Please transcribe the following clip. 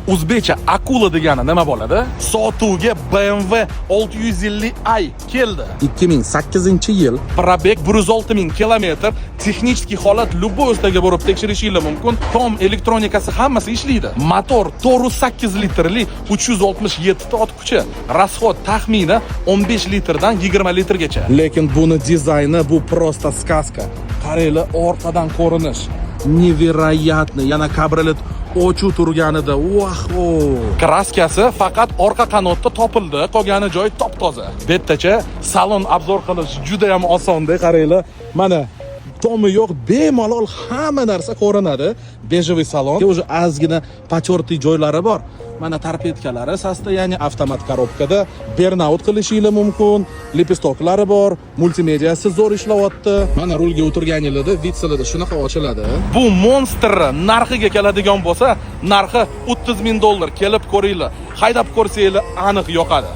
O'zbekcha akula degani nima bo'ladi? Sotuvga BMW 650 i keldi. 2008-yil. Пробег 106 ming kilometr, texnik holat, любой ustaga borib tekshirishinglar mumkin. Tom elektronikasi, hammasi ishlaydi. Motor 408 litrli, 367 ta ot kuchi. Расход taxminan 15 litrdan 20 litrgacha. Lekin buni dizayni, bu просто сказка. Qaranglar, orqadan ko'rinish. Невероятно. Yana kabriolet ochuv turganida, vaho. Краска si faqat orqa qanotda topildi, qolgani joyi top-toza. Bu yerdacha salon обзор qilish juda ham osonda, qaranglar. Mana, tomi yo'q, bemalol hamma narsa ko'rinadi. Бежевый salon, Уже ozgina потертый joylari bor. Mana, торпедка lari состояние, avtomat коробка da, burnout qilishinglar mumkin, лепесток lari bor, multimediasi zo'r ishlayapti. Mana, rulga o'tirganinglarda вид sizlarda shunaqa ochiladi. Bu monsterni narxiga keladigan bo'lsa, narxi 30 ming dollar. Kelib ko'ringlar, haydab ko'rsanglar, aniq yoqadi.